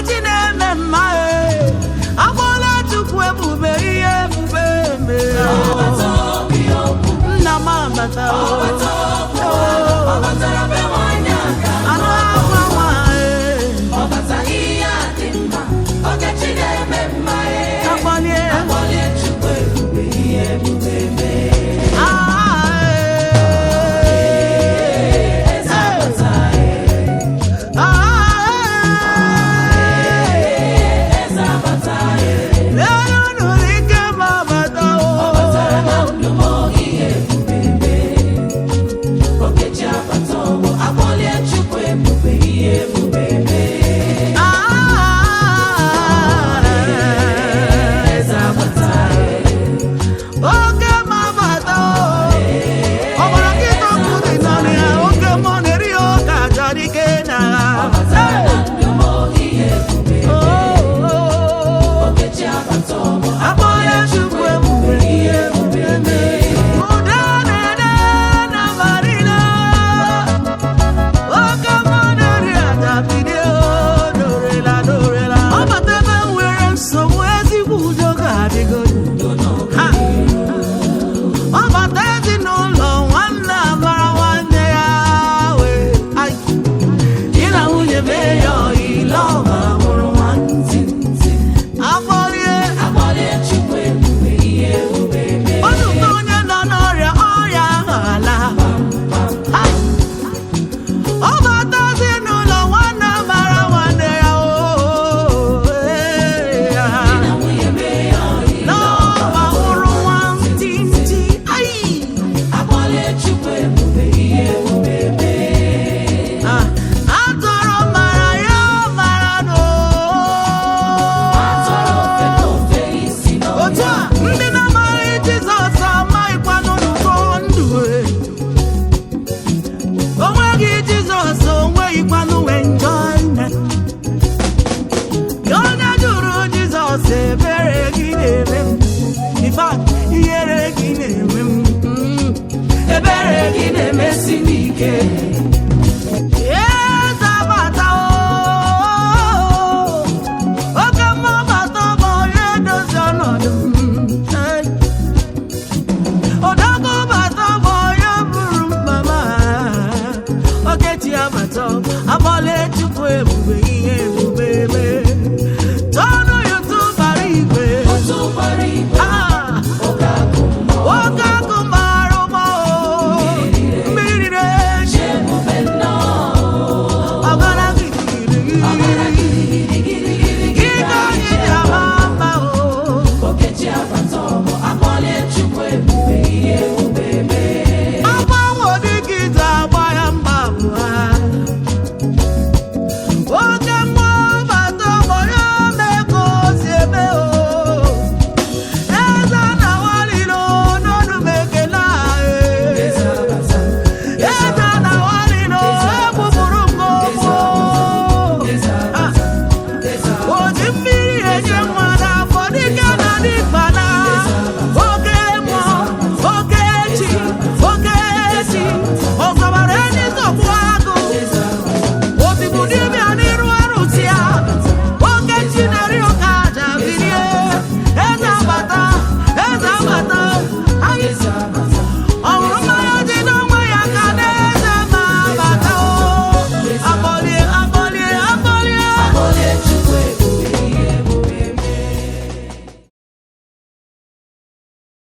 Ogechi na-eme mma e, agbọla Chukwu ebube, ihe ebube mere. Nna m abata o. Anụ akwa nwanyị. Akpọlie. Ah, eh. Ah, eh. Lelu nụrụ ike ma bata o. Ah, oke ma bata o. Ọbara nkịta ọkụ dị n'ọnụ ya, oke mmụọ na-eri ya ọka aja dike na agha. Oh, oh, oh. Akpọla Chukwu ebube, ihe ebube mee. Udo na-ede na Marina. Oke mmụọ na-eri aja bilie o, dorela, dorela. Ọ bata ebe m nwere nsogbu, ezigbo udo ga-adịgodu. Ha! Ọ bata ezinụlọ, nwanne amara nwanne ya wee. Ai! Di na nwunye mee ya ọyị, lọva mụrụ nwa. Afọlie. Ozugbo onye nọ n'ọrịa, ọrịa ahụ ala. Ha! Ọ bata ezinụlọ, nwanne mara nwanne ya oo, ee, ya. N'ọba mụrụ nwa ntị ai! Ah, atụrụ mara ya mara n'oo. Otu a, ndị na-amaghị Jizọs amaghịkwanụ n'ụkọ ndụ e. O nweghị Jizọs, o nweghịkwanụ enjoyment. Onye jụrụ Jizọs, ebere gị na-eme m. In fact, ihere gị na-eme m. Ebere gị na-emesi m ike.